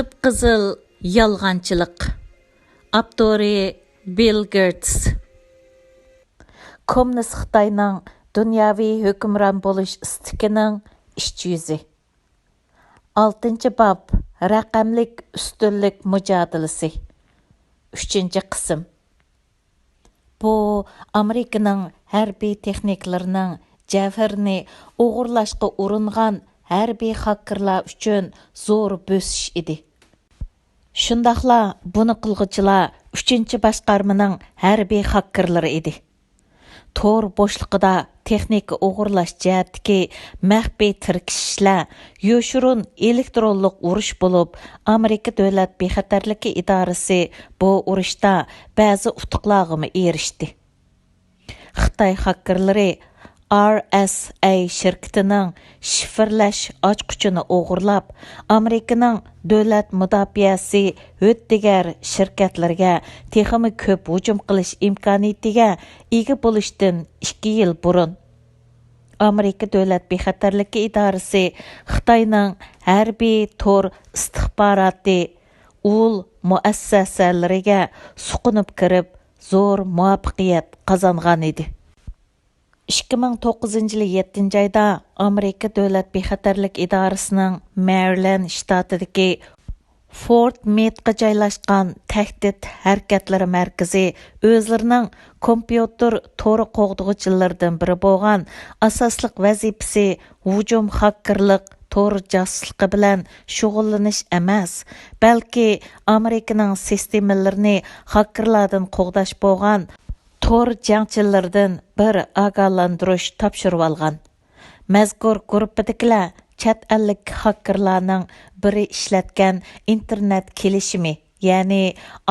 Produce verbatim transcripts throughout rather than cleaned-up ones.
قىپقىزىل يالغانچىلىق. ئاپتورى بىل گېيتس. كوممۇنىست خىتاينىڭ دۇنياۋى ھۆكۈمران بولۇش ئىستىكىنىڭ ئىچ يۈزى. ئالتىنچى باب، رەقەملىك ئۈستۈنلۈك مۇجادىلىسى. ئۈچىنچى قىسىم. بۇ ئامېرىكىنىڭ ھەربىي تېخنىكلىرىنىڭ جەۋھىرىنى ئوغرىلاشقا ئۇرۇنغان ھەربىي خاككېرلار ئۈچۈن زور بۆسۈش ئىدى. شۇنداقلا بۇنى قىلغۇچىلار ئۈچىنچى باشقارمىنىڭ ھەربىي خاككېرلىرى ئىدى. تور بوشلۇقىدا تېخنىكا ئوغرىلاش جەھەتتىكى مەخپىي تىركىشىشلەر يوشۇرۇن ئېلېكترونلۇق ئۇرۇش بولۇپ، ئامېرىكا دۆلەت بىخەتەرلىكى ئىدارىسى بۇ ئۇرۇشتا بەزى ئۇتۇقلارغىمۇ ئېرىشتى. خىتاي خاككېرلىرى ئار ئېس ئەي شىركىتىنىڭ شىفىرلەش ئاچقۇچىنى ئوغرىلاپ، ئامېرىكىنىڭ دۆلەت مۇداپىئەسى ھۆددىگەر شىركەتلىرىگە تېخىمۇ كۆپ ھۇجۇم قىلىش ئىمكانىيىتىگە ئىگە بولۇشتىن ئىككى يىل بۇرۇن، ئامېرىكا دۆلەت بىخەتەرلىكى ئىدارىسى خىتاينىڭ ھەربىي تور ئىستىخباراتى ئۇل مۇئەسسەسەلىرىگە سۇقۇنۇپ كىرىپ، زور مۇۋەپپەقىيەت قازانغان ئىدى. ئىككى مىڭ توققۇزىنچى يىلى يەتتىنچى ئايدا ئامېرىكا دۆلەت بىخەتەرلىك ئىدارىسىنىڭ مەرىلەند شتاتىدىكى فورت مېدقا جايلاشقان تەھدىت ھەرىكەتلىرى مەركىزى ئۆزلىرىنىڭ كومپيۇتېر تورى قوغدىغۇچىلىرىدىن بىرى بولغان ئاساسلىق ۋەزىپىسى ھۇجۇم خاككېرلىق، تور جاسۇسلۇقى بىلەن شۇغۇللىنىش ئەمەس، بەلكى ئامېرىكىنىڭ سىستېمىلىرىنى خاككېرلاردىن قوغداش بولغان تور جەڭچىلىرىدىن بىر ئاگاھلاندۇرۇش تاپشۇرۇۋالغان. مەزكۇر گۇرۇپپىدىكىلەر چەت ئەللىك خاككېرلارنىڭ بىرى ئىشلەتكەن ئىنتېرنېت كېلىشىمى، يەنى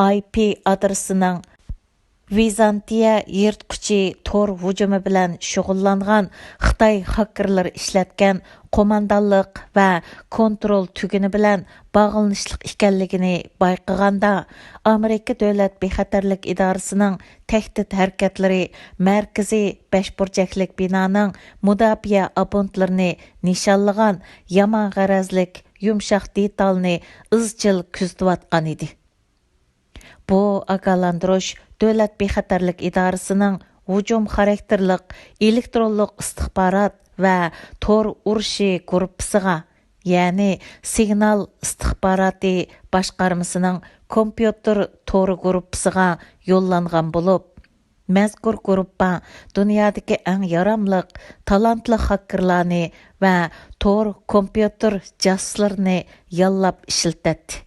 ئاي پى ئادرېسىنىڭ ۋىزانتىيە يىرتقۇچى تور ھۇجۇمى بىلەن شۇغۇللانغان خىتاي خاككېرلىرى ئىشلەتكەن قوماندانلىق ۋە كونترول تۈگۈنى بىلەن باغلىنىشلىق ئىكەنلىكىنى بايقىغاندا، ئامېرىكا دۆلەت بىخەتەرلىك ئىدارىسىنىڭ تەھدىت ھەرىكەتلىرى مەركىزى بەشبۇرجەكلىك بىنانىڭ مۇداپىئە ئاپونتلىرىنى نىشانلىغان يامان غەرەزلىك يۇمشاق دېتالنى ئىزچىل كۆزىتىۋاتقان ئىدى. بۇ ئاگاھلاندۇرۇش دۆلەت بىخەتەرلىك ئىدارىسىنىڭ ھۇجۇم خاراكتېرلىق ئېلېكترونلۇق ئىستىخبارات ۋە تور ئۇرۇشى گۇرۇپپىسىغا، يەنى سىگنال ئىستىخباراتى باشقارمىسىنىڭ كومپيۇتېر تورى گۇرۇپپىسىغا يوللانغان بولۇپ، مەزكۇر گۇرۇپپا دۇنيادىكى ئەڭ ياراملىق، تالانتلىق خاككېرلارنى ۋە تور كومپيۇتېر جاسۇسلىرىنى ياللاپ ئىشلىتەتتى.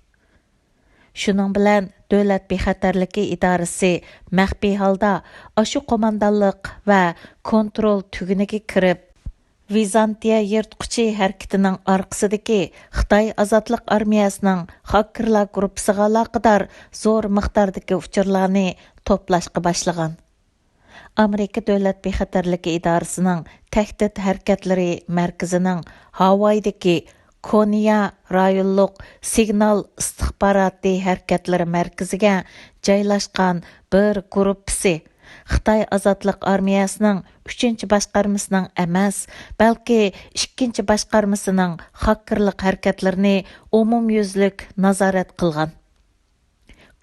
شۇنىڭ بىلەن دۆلەت بىخەتەرلىكى ئىدارىسى مەخپىي ھالدا ئاشۇ قوماندانلىق ۋە كونترول تۈگۈنىگە كىرىپ، ۋىزانتىيە يىرتقۇچى ھەرىكىتىنىڭ ئارقىسىدىكى خىتاي ئازادلىق ئارمىيەسىنىڭ خاككېرلار گۇرۇپپىسىغا ئالاقىدار زور مىقداردىكى ئۇچۇرلارنى توپلاشقا باشلىغان. ئامېرىكا دۆلەت بىخەتەرلىكى ئىدارىسىنىڭ تەھدىت ھەرىكەتلىرى مەركىزىنىڭ ھاۋايدىكى كونيا رايونلۇق سىگنال ئىستىخباراتى ھەرىكەتلىرى مەركىزىگە جايلاشقان بىر گۇرۇپپىسى خىتاي ئازادلىق ئارمىيەسىنىڭ ئۈچىنچى باشقارمىسىنىڭ ئەمەس، بەلكى ئىككىنچى باشقارمىسىنىڭ خاككېرلىق ھەرىكەتلىرىنى ئومۇميۈزلۈك نازارەت قىلغان.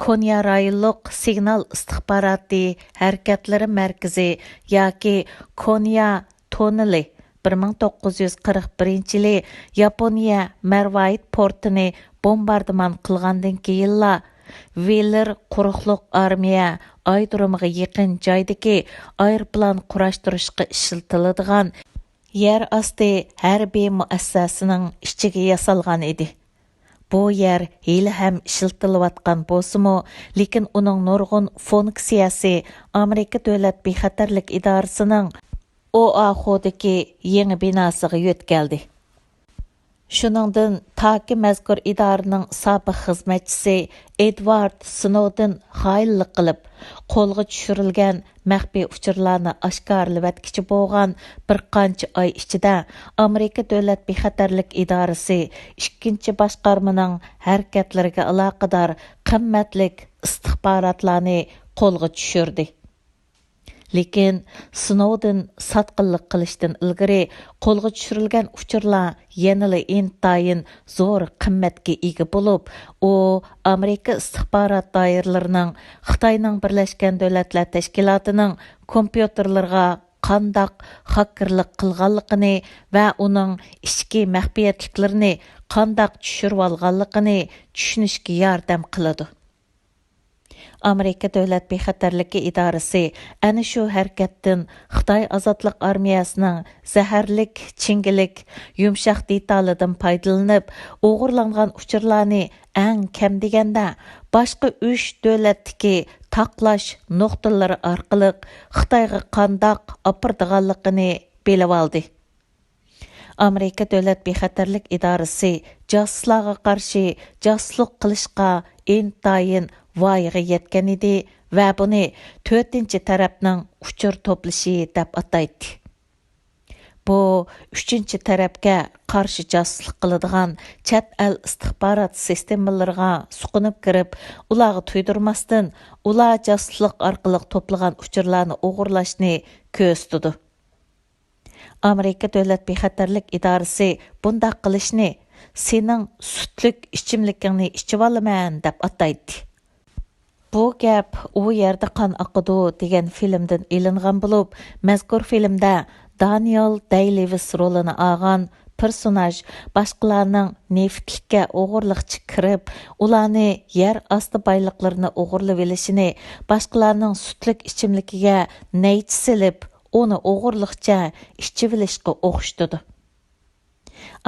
كونيا رايونلۇق سىگنال ئىستىخباراتى ھەرىكەتلىرى مەركىزى ياكى كونيا توننېلى بىر مىڭ توققۇز يۈز قىرىق بىرىنچى يىلى ياپونىيە مەرۋايىت پورتىنى بومباردىمان قىلغاندىن كېيىنلا، ۋىلېر قۇرۇقلۇق ئارمىيە ئايرودرومىغا يېقىن جايدىكى ئايروپىلان قۇراشتۇرۇشقا ئىشلىتىلىدىغان يەر ئاستى ھەربىي مۇئەسسەسىنىڭ ئىچىگە ياسالغان ئىدى. بۇ يەر ھېلىھەم ئىشلىتىلىۋاتقان بولسىمۇ، لېكىن ئۇنىڭ نۇرغۇن فۇنكسىيەسى ئامېرىكا دۆلەت بىخەتەرلىك ئىدارىسىنىڭ ئوئاخۇدىكى يېڭى بىناسىغا يۆتكەلدى. شۇنىڭدىن تاكى مەزكۇر ئىدارىنىڭ سابىق خىزمەتچىسى ئېدۋارد سنودېن خائىنلىق قىلىپ، قولغا چۈشۈرۈلگەن مەخپىي ئۇچۇرلارنى ئاشكارىلىۋەتكىچە بولغان بىر قانچە ئاي ئىچىدە، ئامېرىكا دۆلەت بىخەتەرلىك ئىدارىسى ئىككىنچى باشقارمىنىڭ ھەرىكەتلىرىگە ئالاقىدار قىممەتلىك ئىستىخباراتلارنى قولغا چۈشۈردى. لېكىن سنوودېن ساتقىنلىق قىلىشتىن ئىلگىرى قولغا چۈشۈرۈلگەن ئۇچۇرلار يەنىلا ئىنتايىن زور قىممەتكە ئىگە بولۇپ، ئۇ ئامېرىكا ئىستىخبارات دائىرىلىرىنىڭ خىتاينىڭ بىرلەشكەن دۆلەتلەر تەشكىلاتىنىڭ كومپيۇتېرلىرىغا قانداق خاككېرلىق قىلغانلىقىنى ۋە ئۇنىڭ ئىچكى مەخپىيەتلىكلىرىنى قانداق چۈشۈرۈۋالغانلىقىنى چۈشىنىشكە ياردەم قىلىدۇ. ئامېرىكا دۆلەت بىخەتەرلىكى ئىدارىسى ئەنە شۇ ھەرىكەتتىن خىتاي ئازادلىق ئارمىيەسىنىڭ زەھەرلىك چىڭگىلىك يۇمشاق دېتالىدىن پايدىلىنىپ، ئوغرىلانغان ئۇچۇرلارنى ئەڭ كەم دېگەندە باشقا ئۈچ دۆلەتتىكى تاقلاش نۇقتىلىرى ئارقىلىق خىتايغا قانداق ئاپىرىدىغانلىقىنى بىلىۋالدى. ئامېرىكا دۆلەت بىخەتەرلىك ئىدارىسى جاسۇسلارغا قارشى جاسۇسلۇق قىلىشقا ئىنتايىن ۋايىغا يەتكەن ئىدى ۋە بۇنى تۆتىنچى تەرەپنىڭ ئۇچۇر توپلىشى دەپ ئاتايتتى. بۇ ئۈچىنچى تەرەپكە قارشى جاسۇسلۇق قىلىدىغان چەت ئەل ئىستىخبارات سىستېمىلىرىغا سۇقۇنۇپ كىرىپ، ئۇلارغا تۇيدۇرماستىن، ئۇلار جاسۇسلۇق ئارقىلىق توپلىغان ئۇچۇرلارنى ئوغرىلاشنى كۆرسىتىدۇ. ئامېرىكا دۆلەت بىخەتەرلىك ئىدارىسى بۇنداق قىلىشنى سېنىڭ سۈتلۈك ئىچىملىكىڭنى ئىچىۋالىمەن دەپ ئاتايتتى. بۇ گەپ ئۇ يەردە قان ئاقىدۇ دېگەن فىلىمدىن ئېلىنغان بولۇپ، مەزكۇر فىلىمدە دانىيال دەي لېۋىس رولىنى ئالغان پېرسوناژ باشقىلارنىڭ نېفىتلىككە ئوغرىلىقچە كىرىپ، ئۇلارنى يەر ئاستى بايلىقلىرىنى ئوغرىلىۋېلىشىنى، باشقىلارنىڭ سۈتلۈك ئىچىملىكىگە نەيچە سېلىپ، ئۇنى ئوغرىلىقچە ئىچىۋېلىشقا ئوخشىتىدۇ.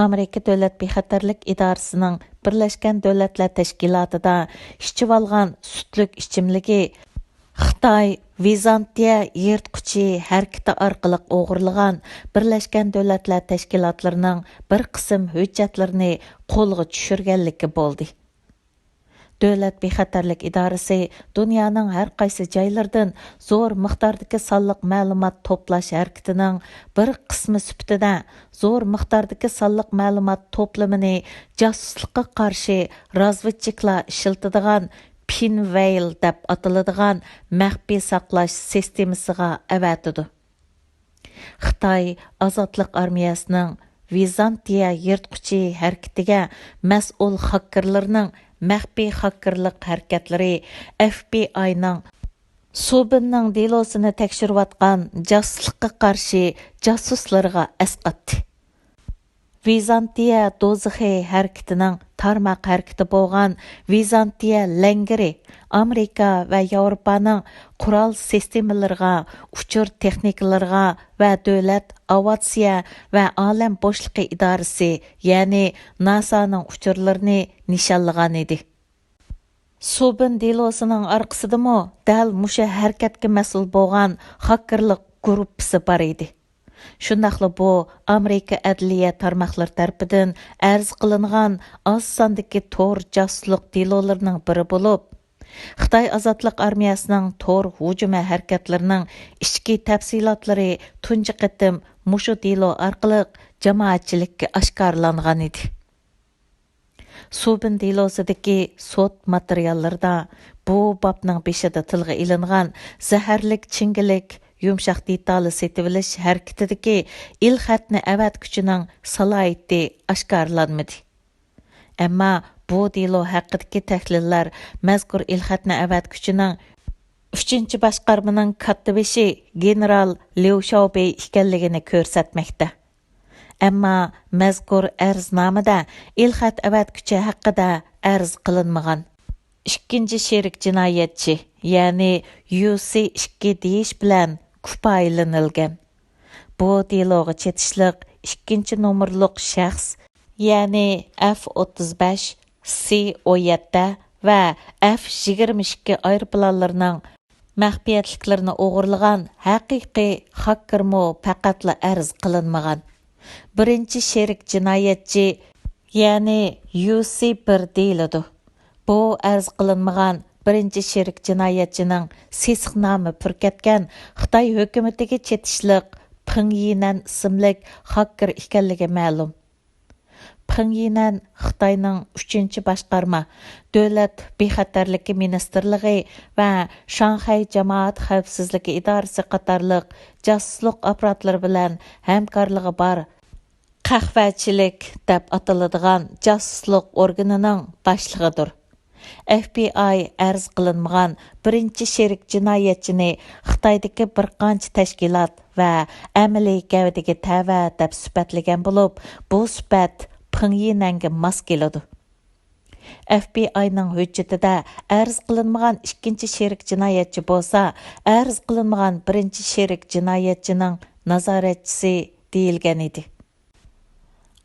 ئامېرىكا دۆلەت بىخەتەرلىك ئىدارىسىنىڭ بىرلەشكەن دۆلەتلەر تەشكىلاتىدا ئىچىۋالغان سۈتلۈك ئىچىملىكى خىتاي ۋىزانتىيە يىرتقۇچى ھەرىكىتى ئارقىلىق ئوغرىلىغان بىرلەشكەن دۆلەتلەر تەشكىلاتلىرىنىڭ بىر قىسىم ھۆججەتلىرىنى قولغا چۈشۈرگەنلىكى بولدى. دۆلەت بىخەتەرلىك ئىدارىسى دۇنيانىڭ ھەر قايسى جايلىرىدىن زور مىقداردىكى سانلىق مەلۇمات توپلاش ھەرىكىتىنىڭ بىر قىسمى سۈپىتىدە زور مىقداردىكى سانلىق مەلۇمات توپلىمىنى جاسۇسلۇققا قارشى رازۋېدچىكلار ئىشلىتىدىغان پىنۋېيل دەپ ئاتىلىدىغان مەخپىي ساقلاش سىستېمىسىغا ئەۋەتىدۇ. خىتاي ئازادلىق ئارمىيەسىنىڭ ۋىزانتىيە يىرتقۇچى ھەرىكىتىگە مەسئۇل خاككېرلىرىنىڭ مەخپىي خاككېرلىق ھەرىكەتلىرى ئېف بى ئاينىڭ سۇبىننىڭ دېلوسىنى تەكشۈرۈۋاتقان جاسۇسلۇققا قارشى جاسۇسلىرىغا ئەسقاتتى. ۋىزانتىيە دوزىخى ھەرىكىتىنىڭ تارماق ھەرىكىتى بولغان ۋىزانتىيە لەڭگىرى ئامېرىكا ۋە ياۋروپانىڭ قورال سىستېمىلىرىغا، ئۇچۇر تېخنىكىلىرىغا ۋە دۆلەت ئاۋىئاتسىيە ۋە ئالەم بوشلۇقى ئىدارىسى، يەنى ناسانىڭ ئۇچۇرلىرىنى نىشانلىغان ئىدى. سۇبىن دېلوسىنىڭ ئارقىسىدىمۇ دەل مۇشۇ ھەرىكەتكە مەسئۇل بولغان خاككېرلىق گۇرۇپپىسى بار ئىدى. شۇنداقلا بۇ ئامېرىكا ئەدلىيە تارماقلىرى تەرىپىدىن ئەرز قىلىنغان ئاز ساندىكى تور جاسۇسلۇق دېلولىرىنىڭ بىرى بولۇپ، خىتاي ئازادلىق ئارمىيەسىنىڭ تور ھۇجۇمى ھەرىكەتلىرىنىڭ ئىچكى تەپسىلاتلىرى تۇنجى قېتىم مۇشۇ دېلو ئارقىلىق جامائەتچىلىككە ئاشكارىلانغان ئىدى. سۇبىن دېلوسىدىكى سوت ماتېرىياللىرىدا بۇ بابنىڭ بېشىدا تىلغا ئېلىنغان زەھەرلىك چىڭگىلىك يۇمشاق دېتالى سېتىۋېلىش ھەرىكىتىدىكى ئېلخەتنە ئەۋەتكۈچىنىڭ سالاھىيىتى ئاشكارىلانمىدى. ئەمما بۇ دېلو ھەققىدىكى تەھلىللەر مەزكۇر ئېلخەتنە ئەۋەتكۈچىنىڭ ئۈچىنچى باشقارمىنىڭ كاتتىبېشى گېنېرال ليۇ شياۋبېي ئىكەنلىكىنى كۆرسەتمەكتە. ئەمما مەزكۇر ئەرزنامىدە ئېلخەت ئەۋەتكۈچى ھەققىدە ئەرز قىلىنمىغان. ئىككىنچى شېرىك جىنايەتچى، يەنى يۇ سى ئىككى دېيىش بىلەن كۇپايىلىنىلگەن. بۇ دېلوغا چېتىشلىق ئىككىنچى نومۇرلۇق شەخس، يەنى ئەف ئوتتۇز بەش، سى ئون يەتتە ۋە ئەف يىگىرمە ئىككى ئايروپىلانلىرىنىڭ مەخپىيەتلىكلىرىنى ئوغرىلىغان ھەقىقىي خاككېرمۇ پەقەتلا ئەرز قىلىنمىغان. بىرىنچى شېرىك جىنايەتچى، يەنى يۇ سى بىر دېيىلىدۇ. بۇ ئەرز قىلىنمىغان بىرىنچى شېرىك جىنايەتچىنىڭ سېسىقنامە پۈركەتكەن خىتاي ھۆكۈمىتىگە چېتىشلىق پېڭ يىنەن ئىسىملىك خاككېر ئىكەنلىكى مەلۇم. پېڭ يىنەن خىتاينىڭ ئۈچىنچى باشقارما، دۆلەت بىخەتەرلىكى مىنىستىرلىقى ۋە شاڭخەي جامائەت خەۋپسىزلىكى ئىدارىسى قاتارلىق جاسۇسلۇق ئاپپاراتلىرى بىلەن ھەمكارلىقى بار قەھۋەچىلىك دەپ ئاتىلىدىغان جاسۇسلۇق ئورگىنىنىڭ باشلىقىدۇر. ئېف بى ئاي ئەرز قىلىنمىغان بىرىنچى شېرىك جىنايەتچىنى خىتايدىكى بىر قانچە تەشكىلات ۋە ئەمەلىي گەۋدىگە تەۋە دەپ سۈپەتلىگەن بولۇپ، بۇ سۈپەت پېڭ يىنەنگە ماس كېلىدۇ. ئېف بى ئاينىڭ ھۆججىتىدە ئەرز قىلىنمىغان ئىككىنچى شېرىك جىنايەتچى بولسا، ئەرز قىلىنمىغان بىرىنچى شېرىك جىنايەتچىنىڭ نازارەتچىسى دېيىلگەن ئىدى.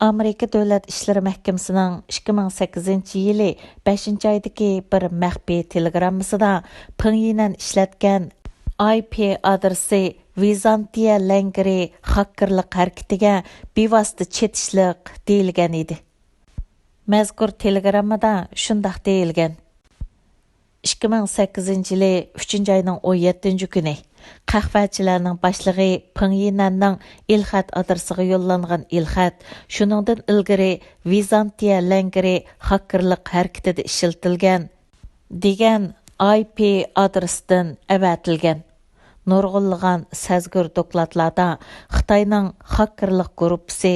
ئامېرىكا دۆلەت ئىشلىرى مەھكىمىسىنىڭ ئىككى مىڭ سەككىزىنچى يىلى بەشىنچى ئايدىكى بىر مەخپىي تېلېگراممىسىدا پېڭ يىنەن ئىشلەتكەن ئاي پى ئادرېسى ۋىزانتىيە لەڭگىرى خاككېرلىق ھەرىكىتىگە بىۋاسىتە چېتىشلىق دېيىلگەن ئىدى. مەزكۇر تېلېگراممىدا شۇنداق دېيىلگەن: ئىككى مىڭ سەككىزىنچى يىلى ئۈچىنچى ئاينىڭ ئون يەتتىنچى كۈنى قەھۋەچىلەرنىڭ باشلىقى پېڭ يىنەننىڭ ئېلخەت ئادرېسىغا يوللانغان ئېلخەت، شۇنىڭدىن ئىلگىرى ۋىزانتىيە لەڭگىرى خاككېرلىق ھەرىكىتىدە ئىشلىتىلگەن دېگەن ئاي پى ئادرېستىن ئەۋەتىلگەن. نۇرغۇنلىغان سەزگۈر دوكلاتلاردا خىتاينىڭ خاككېرلىق گۇرۇپپىسى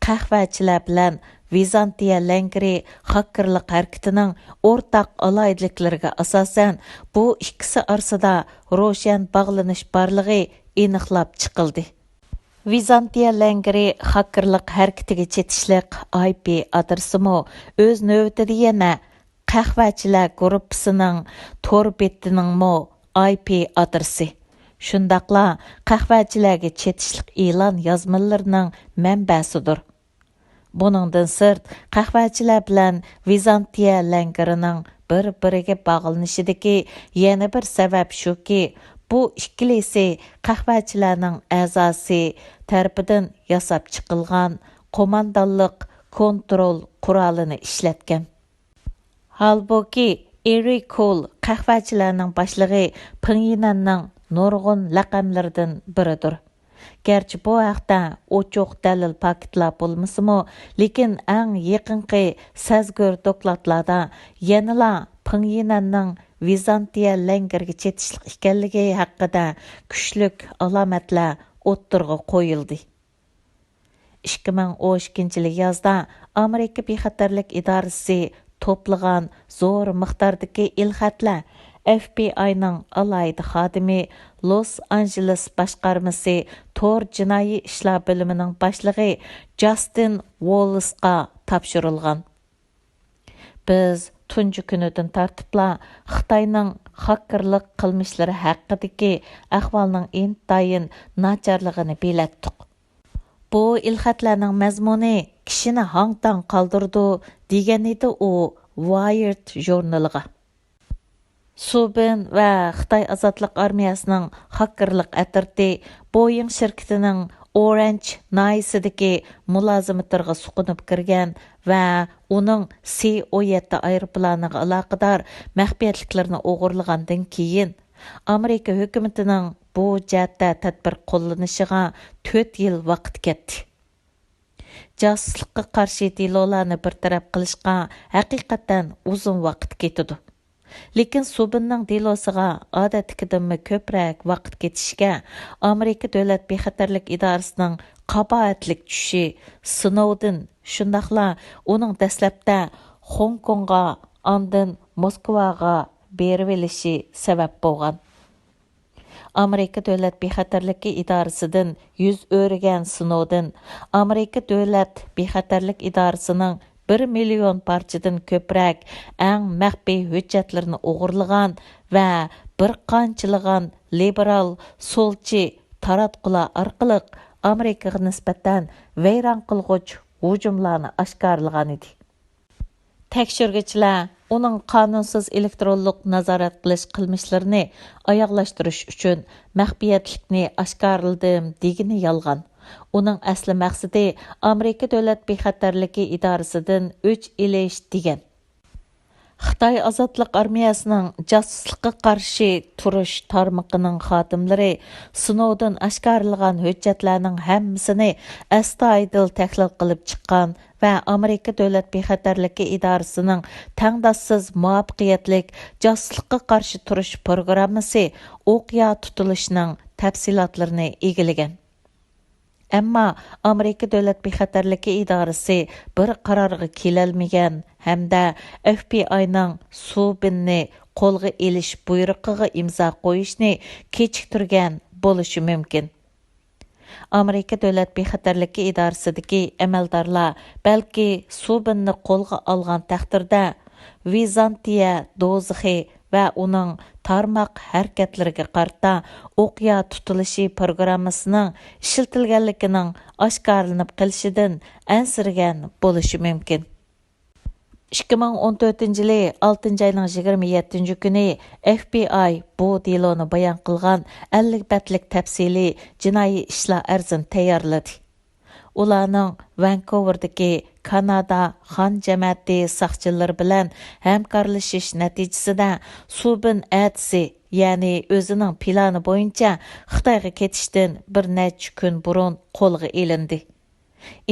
قەھۋەچىلەر بىلەن ۋىزانتىيە لەڭگىرى خاككېرلىق ھەرىكىتىنىڭ ئورتاق ئالاھىدىلىكلىرىگە ئاساسەن، بۇ ئىككىسى ئارىسىدا روشەن باغلىنىش بارلىقى ئېنىقلاپ چىقىلدى. ۋىزانتىيە لەڭگىرى خاككېرلىق ھەرىكىتىگە چېتىشلىق ئاي پى ئادرېسىمۇ ئۆز نۆۋىتىدە يەنە قەھۋەچىلەر گۇرۇپپىسىنىڭ تور بېتىنىڭمۇ ئاي پى ئادرېسى، شۇنداقلا قەھۋەچىلەرگە چېتىشلىق ئېلان يازمىلىرىنىڭ مەنبەسىدۇر. بۇنىڭدىن سىرت، قەھۋەچىلەر بىلەن ۋىزانتىيە لەڭگىرىنىڭ بىر-بىرىگە باغلىنىشىدىكى يەنە بىر سەۋەب شۇكى، بۇ ئىككىلىسى قەھۋەچىلەرنىڭ ئەزاسى تەرىپىدىن ياساپ چىقىلغان قوماندانلىق كونترول قورالىنى ئىشلەتكەن. ھالبۇكى، ئېرىك كول قەھۋەچىلەرنىڭ باشلىقى پېڭ يىنەننىڭ نۇرغۇن لەقەملىرىدىن بىرىدۇر. گەرچە بۇ ھەقتە ئوچۇق دەلىل پاكىتلار بولمىسىمۇ، لېكىن ئەڭ يېقىنقى سەزگۈر دوكلاتلاردا يەنىلا پېڭ يىنەننىڭ ۋىزانتىيە لەڭگىرىگە چېتىشلىق ئىكەنلىكى ھەققىدە كۈچلۈك ئالامەتلەر ئوتتۇرىغا قويۇلدى. ئىككى مىڭ ئون ئىككىنچى يىلى يازدا ئامېرىكا بىخەتەرلىك ئىدارىسى توپلىغان زور مىقداردىكى ئېلخەتلەر ئېف بى ئاينىڭ ئالاھىدە خادىمى، لوس ئانژېلېس باشقارمىسى تور جىنايى ئىشلار بۆلۈمىنىڭ باشلىقى جاستىن ۋوللېسقا تاپشۇرۇلغان. بىز تۇنجى كۈنىدىن تارتىپلا خىتاينىڭ خاككېرلىق قىلمىشلىرى ھەققىدىكى ئەھۋالنىڭ ئىنتايىن ناچارلىقىنى بىلەتتۇق. بۇ ئېلخەتلەرنىڭ مەزمۇنى كىشىنى ھاڭ-تاڭ قالدۇرىدۇ، دېگەنىدى ئۇ ۋايىرد ژۇرنىلىغا. سۇ بىن ۋە خىتاي ئازادلىق ئارمىيەسىنىڭ خاككېرلىق ئەترىتى بويىڭ شىركىتىنىڭ ئورەنج ناھىيەسىدىكى مۇلازىمىتىغا سۇقۇنۇپ كىرگەن ۋە ئۇنىڭ سى ئون يەتتە ئايروپىلانىغا ئالاقىدار مەخپىيەتلىكلىرىنى ئوغرىلىغاندىن كېيىن، ئامېرىكا ھۆكۈمىتىنىڭ بۇ جەھەتتە تەدبىر قوللىنىشىغا تۆت يىل ۋاقىت كەتتى. جاسۇسلۇققا قارشى دېلولارنى بىر تەرەپ قىلىشقا ھەقىقەتەن ئۇزۇن ۋاقىت كېتىدۇ. لېكىن سۇبىننىڭ دېلوسىغا ئادەتتىكىدىنمۇ كۆپرەك ۋاقىت كېتىشىگە ئامېرىكا دۆلەت بىخەتەرلىك ئىدارىسىنىڭ قاباھەتلىك چۈشى سنوودېن، شۇنداقلا ئۇنىڭ دەسلەپتە خوڭكوڭغا، ئاندىن موسكۋاغا بېرىۋېلىشى سەۋەب بولغان. ئامېرىكا دۆلەت بىخەتەرلىكى ئىدارىسىدىن يۈز ئۆرۈگەن سنوودېن ئامېرىكا دۆلەت بىخەتەرلىك ئىدارىسىنىڭ بىر مىليون پارچىدىن كۆپرەك ئەڭ مەخپىي ھۆججەتلىرىنى ئوغرىلىغان ۋە بىر قانچىلىغان لىبېرال، سولچى تاراتقۇلار ئارقىلىق ئامېرىكىغا نىسبەتەن ۋەيران قىلغۇچ ھۇجۇملارنى ئاشكارىلىغانىدى. تەكشۈرگۈچىلەر ئۇنىڭ قانۇنسىز ئېلېكترونلۇق نازارەت قىلىش قىلمىشلىرىنى ئاياغلاشتۇرۇش ئۈچۈن مەخپىيەتلىكنى ئاشكارىلىدىم دېگىنى يالغان. ئۇنىڭ ئەسلى مەقسىتى ئامېرىكا دۆلەت بىخەتەرلىكى ئىدارىسىدىن ئۆچ ئېلىش دېگەن. خىتاي ئازادلىق ئارمىيەسىنىڭ جاسۇسلۇققا قارشى تۇرۇش تارمىقىنىڭ خادىملىرى سنوودېن ئاشكارىلىغان ھۆججەتلەرنىڭ ھەممىسىنى ئەستايىدىل تەھلىل قىلىپ چىققان ۋە ئامېرىكا دۆلەت بىخەتەرلىكى ئىدارىسىنىڭ تەڭداشسىز مۇۋەپپەقىيەتلىك جاسۇسلۇققا قارشى تۇرۇش پروگراممىسى ئوقيا تۇتۇلۇشىنىڭ تەپسىلاتلىرىنى ئىگىلىگەن. ئەمما ئامېرىكا دۆلەت بىخەتەرلىكى ئىدارىسى بىر قارارغا كېلەلمىگەن ھەمدە ئەف بى ئاينىڭ سۇ بىننى قولغا ئېلىش بۇيرۇقىغا ئىمزا قويۇشنى كېچىكتۈرگەن بولۇشى مۇمكىن. ئامېرىكا دۆلەت بىخەتەرلىكى ئىدارىسىدىكى ئەمەلدارلار بەلكى سۇ بىننى قولغا ئالغان تەقدىردە، ۋىزانتىيە دوزىخى ۋە ئۇنىڭ تارماق ھەرىكەتلىرىگە قارىتا ئوقيا تۇتۇلۇشى پروگراممىسىنىڭ ئىشلىتىلگەنلىكىنىڭ ئاشكارىلىنىپ قېلىشىدىن ئەنسىرىگەن بولۇشى مۇمكىن. ئىككى مىڭ ئون تۆتىنچى يىلى ئالتىنچى ئاينىڭ يىگىرمە يەتتىنچى كۈنى ئەف بى ئاي بۇ دېلونى بايان قىلغان ئەللىك بەتلىك تەپسىلىي جىنايى ئىشلار ئەرزىنى تەييارلىدى. ئۇلارنىڭ ۋانكوۋېردىكى كانادا خان جەمەتى ساقچىلىرى بىلەن ھەمكارلىشىش نەتىجىسىدە سۇبىن ئەتىسى، يەنى ئۆزىنىڭ پىلانى بويىچە خىتايغا كېتىشتىن بىر نەچچە كۈن بۇرۇن قولغا ئېلىندى.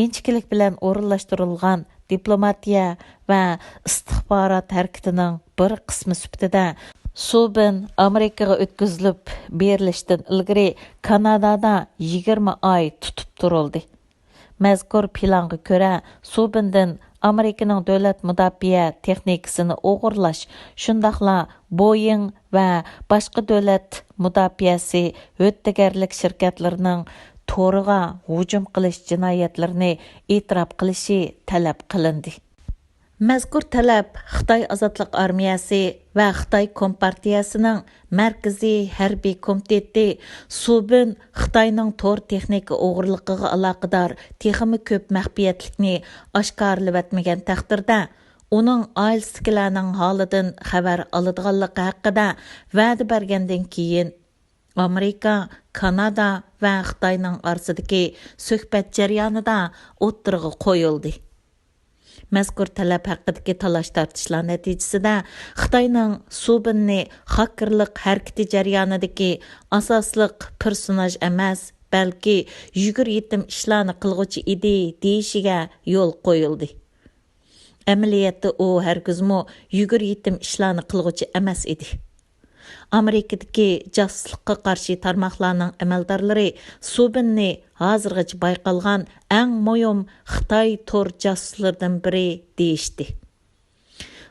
ئىنچىكىلىك بىلەن ئورۇنلاشتۇرۇلغان دىپلوماتىيە ۋە ئىستىخبارات ھەرىكىتىنىڭ بىر قىسمى سۈپىتىدە سۇبىن ئامېرىكىغا ئۆتكۈزۈلۈپ بېرىلىشتىن ئىلگىرى كانادادا يىگىرمە ئاي تۇتۇپ تۇرۇلدى. مەزكۇر پىلانغا كۆرە، سۇبىندىن ئامېرىكىنىڭ دۆلەت مۇداپىئە تېخنىكىسىنى ئوغرىلاش، شۇنداقلا بويىڭ ۋە باشقا دۆلەت مۇداپىئەسى ھۆددىگەرلىك شىركەتلىرىنىڭ تورىغا ھۇجۇم قىلىش جىنايەتلىرىنى ئېتىراپ قىلىشى تەلەپ قىلىندى. مەزكۇر تەلەپ خىتاي ئازادلىق ئارمىيەسى ۋە خىتاي كومپارتىيەسىنىڭ مەركىزىي ھەربىي كومىتېتى سۇبىن خىتاينىڭ تور تېخنىكا ئوغرىلىقىغا ئالاقىدار تېخىمۇ كۆپ مەخپىيەتلىكنى ئاشكارىلىۋەتمىگەن تەقدىردە، ئۇنىڭ ئائىلىسىدىكىلەرنىڭ ھالىدىن خەۋەر ئالىدىغانلىقى ھەققىدە ۋەدە بەرگەندىن كېيىن، ئامېرىكا، كانادا ۋە خىتاينىڭ ئارىسىدىكى سۆھبەت جەريانىدا ئوتتۇرىغا قويۇلدى. مەزكۇر تەلەپ ھەققىدىكى تالاش-تارتىشلار نەتىجىسىدە خىتاينىڭ سۇبىننى خاكېرلىق ھەرىكىتى جەريانىدىكى ئاساسلىق پېرسوناژ ئەمەس، بەلكى يۈگۈر يېتىم ئىشلارنى قىلغۇچى ئىدى، دېيىشىگە يول قويۇلدى. ئەمەلىيەتتە ئۇ ھەرگىزمۇ يۈگۈر يېتىم ئىشلارنى قىلغۇچى ئەمەس ئىدى. ئامېرىكىدىكى جاسۇسلۇققا قارشى تارماقلارنىڭ ئەمەلدارلىرى سۇبىننى ھازىرغىچە بايقالغان ئەڭ مۇھىم خىتاي تور جاسۇسلىرىدىن بىرى دېيىشتى.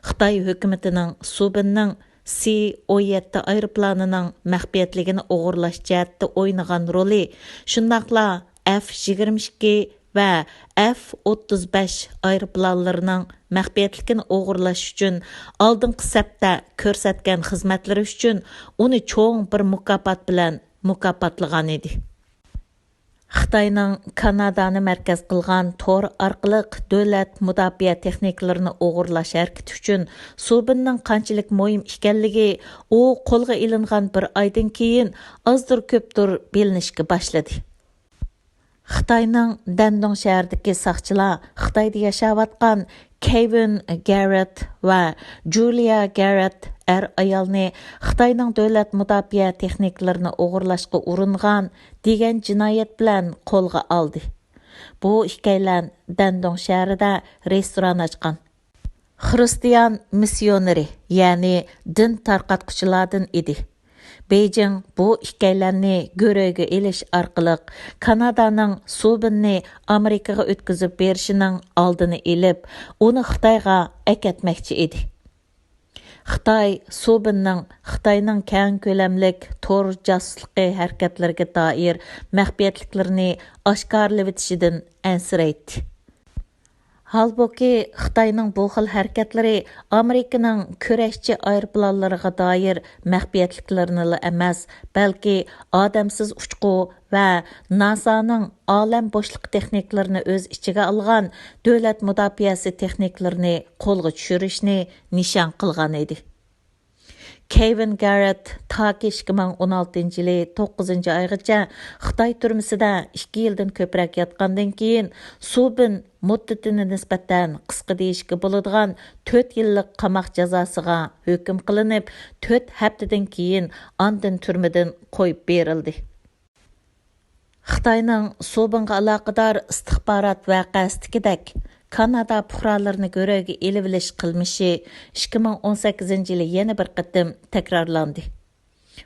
خىتاي ھۆكۈمىتىنىڭ سۇبىننىڭ سى ئون يەتتە ئايروپىلانىنىڭ مەخپىيەتلىكىنى ئوغرىلاش جەھەتتە ئوينىغان رولى، شۇنداقلا ئەف يىگىرمە ئىككى ۋە ئەف ئوتتۇز بەش ئايروپىلانلىرىنىڭ مەخپىيەتلىكىنى ئوغرىلاش ئۈچۈن ئالدىنقى سەپتە كۆرسەتكەن خىزمەتلىرى ئۈچۈن ئۇنى چوڭ بىر مۇكاپات بىلەن مۇكاپاتلىغان ئىدى. خىتاينىڭ كانادانى مەركەز قىلغان تور ئارقىلىق دۆلەت مۇداپىئە تېخنىكىلىرىنى ئوغرىلاش ھەرىكىتى ئۈچۈن سۇبىننىڭ قانچىلىك مۇھىم ئىكەنلىكى ئۇ قولغا ئېلىنغان بىر ئايدىن كېيىن ئازدۇر-كۆپتۇر بىلىنىشكە باشلىدى. خىتاينىڭ دەندۇڭ شەھىرىدىكى ساقچىلار خىتايدا ياشاۋاتقان كېۋىن گاررېت ۋە جۇلىيا گاررېت ئەر-ئايالنى خىتاينىڭ دۆلەت مۇداپىئە تېخنىكىلىرىنى ئوغرىلاشقا ئۇرۇنغان دېگەن جىنايەت بىلەن قولغا ئالدى. بۇ ئىككىيلەن دەندۇڭ شەھىرىدە رېستوران ئاچقان. خىرىستىيان مىسسىيونېرى، يەنى دىن تارقاتقۇچىلاردىن ئىدى. بېيجىڭ بۇ ئىككىيلەننى گۆرۈگە ئېلىش ئارقىلىق كانادانىڭ سۇبىننى ئامېرىكىغا ئۆتكۈزۈپ بېرىشىنىڭ ئالدىنى ئېلىپ، ئۇنى خىتايغا ئەكەتمەكچى ئىدى. خىتاي سۇبىننىڭ خىتاينىڭ كەڭ كۆلەملىك تور جاسۇسلۇقى ھەرىكەتلىرىگە دائىر مەخپىيەتلىكلىرىنى ئاشكارىلىۋېتىشىدىن ئەنسىرەيتتى. ھالبۇكى، خىتاينىڭ بۇ خىل ھەرىكەتلىرى ئامېرىكىنىڭ كۈرەشچى ئايروپىلانلىرىغا دائىر مەخپىيەتلىكلىرىنىلا ئەمەس، بەلكى ئادەمسىز ئۇچقۇ ۋە ناسانىڭ ئالەم بوشلۇقى تېخنىكىلىرىنى ئۆز ئىچىگە ئالغان دۆلەت مۇداپىئەسى تېخنىكىلىرىنى قولغا چۈشۈرۈشنى نىشان قىلغان ئىدى. كېۋىن گاررېت تاكى ئىككى مىڭ ئون ئالتىنچى يىلى توققۇزىنچى ئايغىچە خىتاي تۈرمىسىدە ئىككى يىلدىن كۆپرەك ياتقاندىن كېيىن، سۇ بىن مۇددىتىنى نىسبەتەن قىسقا دېيىشكە بولىدىغان تۆت يىللىق قاماق جازاسىغا ھۆكۈم قىلىنىپ، تۆت ھەپتىدىن كېيىن ئاندىن تۈرمىدىن قويۇپ بېرىلدى. خىتاينىڭ سۇ بىنغا ئالاقىدار ئىستىخبارات ۋەقەسىدىكىدەك، كانادا پۇقرالىرىنى گۆرۈگە ئېلىۋېلىش قىلمىشى ئىككى مىڭ ئون سەككىزىنچى يىلى يەنە بىر قېتىم تەكرارلاندى.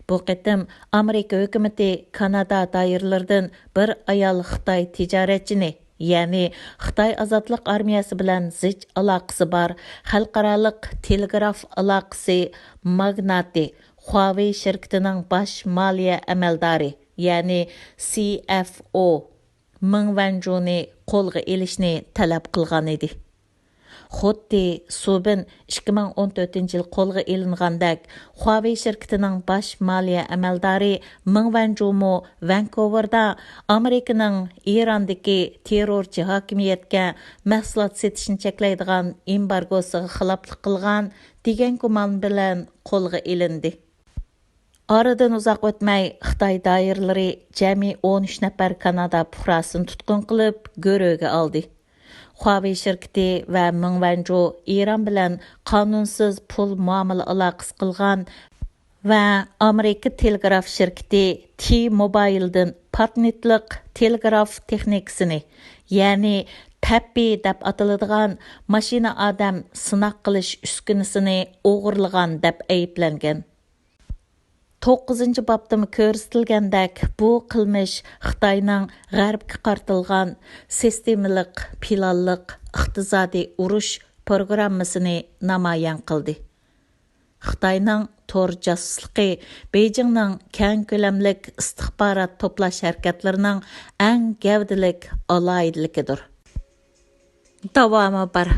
بۇ قېتىم ئامېرىكا ھۆكۈمىتى كانادا دائىرىلىرىدىن بىر ئايال خىتاي تىجارەتچىنى، يەنى خىتاي ئازادلىق ئارمىيەسى بىلەن زىچ ئالاقىسى بار خەلقئارالىق تېلېگراف ئالاقىسى ماگناتى، خۇاۋېي شىركىتىنىڭ باش مالىيە ئەمەلدارى، يەنى سى ئەف ئو مېڭ ۋەنجۇنى قولغا ئېلىشنى تەلەپ قىلغان ئىدى. خۇددى سۇ بىن ئىككى مىڭ ئون تۆتىنچى يىل قولغا ئېلىنغاندەك، خۇاۋېي شىركىتىنىڭ باش مالىيە ئەمەلدارى مېڭ ۋەنجۇمۇ ۋانكوۋېردا ئامېرىكىنىڭ ئىراندىكى تېررورچى ھاكىمىيەتكە مەھسۇلات سېتىشنى چەكلەيدىغان ئېمبارگوسىغا خىلاپلىق قىلغان دېگەن گۇمان بىلەن قولغا ئېلىندى. ئارىدىن ئۇزاق ئۆتمەي، خىتاي دائىرىلىرى جەمئىي ئون ئۈچ نەپەر كانادا پۇقراسىنى تۇتقۇن قىلىپ، گۆرۈگە ئالدى. خۇاۋېي شىركىتى ۋە مېڭ ۋەنجۇ ئىران بىلەن قانۇنسىز پۇل مۇئامىلە ئالاقىسى قىلغان ۋە ئامېرىكا تېلېگراف شىركىتى تى موبايلدىن پاتېنتلىق تېلېگراف تېخنىكىسىنى، يەنى تەپپى دەپ ئاتىلىدىغان ماشىنا ئادەم سىناق قىلىش ئۈسكۈنىسىنى ئوغرىلىغان دەپ ئەيىبلەنگەن. توققۇزىنچى بابتىمۇ كۆرسىتىلگەندەك، بۇ قىلمىش خىتاينىڭ غەربكە قارىتىلغان سىستېمىلىق پىلانلىق ئىقتىسادىي ئۇرۇش پروگراممىسىنى نامايان قىلدى. خىتاينىڭ تور جاسۇسلۇقى بېيجىڭنىڭ كەڭ كۆلەملىك ئىستىخبارات توپلاش ھەرىكەتلىرىنىڭ ئەڭ گەۋدىلىك ئالاھىدىلىكىدۇر. داۋامى بار.